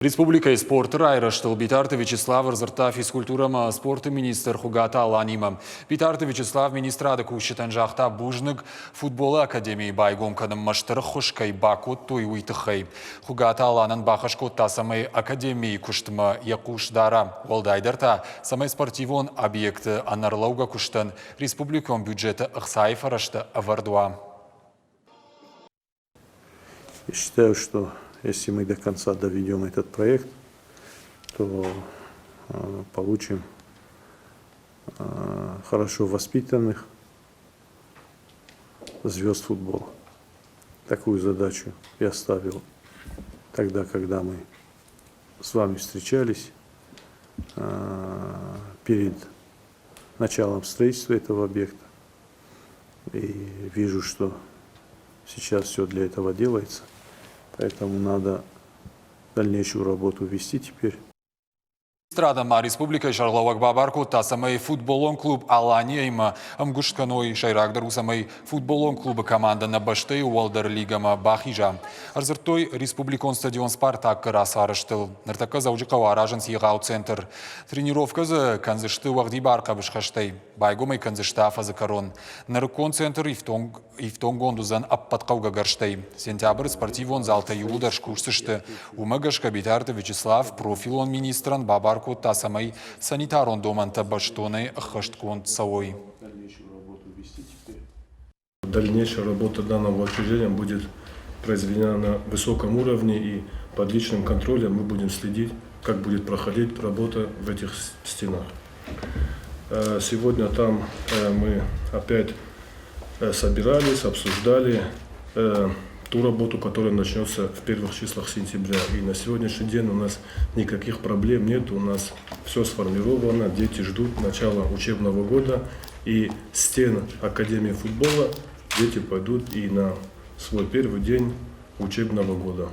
Республикӕйы спорты райрӕзтыл Битарты Вячеслав ӕрдзырдта физкультурӕ ӕмӕ спорты министр Хуыгаты Аланимӕ. Битарты Вячеслав министрады кусджытӕн загъта бузныг, футболы академийы байгом кӕнынмӕ стыр ӕххуыс кӕй бакодтой, уый тыххӕй. Хуыгаты Аланӕн бахӕс кодта, цӕмӕй академийы куыстмӕ йӕ хъус дара, уӕлдайдӕр та, цӕмӕй спортивон объекты ӕнӕрлӕугӕ куыстӕн республикон бюджеты ӕхцайы фӕрӕзтӕ ӕвӕрд уа. Я считаю, что если мы до конца доведем этот проект, то получим хорошо воспитанных звезд футбола. Такую задачу я ставил тогда, когда мы с вами встречались перед началом строительства этого объекта. И вижу, что сейчас все для этого делается. Поэтому надо дальнейшую работу вести теперь. Министрадӕн ма республикӕйы сӕргълӕууӕг бабар кодта, цӕмӕй футболон клуб «Алания-имӕ ӕмгуыст кӕной. Сӕйрагдӕр у, цӕмӕй футболон клубы командӕ нӕ бӕстӕйы уӕлдӕр лигӕмӕ бахиза. Ӕрдзырдтой республикон стадион «Спартак»-ы рацарӕзтыл. Ныртӕккӕ Дзӕуджыхъӕуы аразынц егъау центр. Тренировкӕ дзы кӕндзысты уӕгъдибар хъӕбысхӕстӕй. Байгом ӕй кӕндзысты афӕдзы кӕрон. Нырыккон центр ифтонггонд уыдзӕн ӕппӕт хъӕугӕ гӕрзтӕй. Сентябры спортивон залтӕ иууылдӕр скусдзысты. Уымӕ гӕсгӕ Битарты Вячеслав профилон министрӕн бабар кодта, цӕмӕй санитарон домӕнтӕ бӕстонӕй ӕххӕстгонд цӕуой. Дальнейшая работа данного учреждения будет произведена на высоком уровне и под личным контролем мы будем следить, как будет проходить работа в этих стенах. Сегодня там мы опять собирались, обсуждали ту работу, которая начнется в первых числах сентября. И на сегодняшний день у нас никаких проблем нет, у нас все сформировано, дети ждут начала учебного года. И стен Академии футбола дети пойдут и на свой первый день учебного года.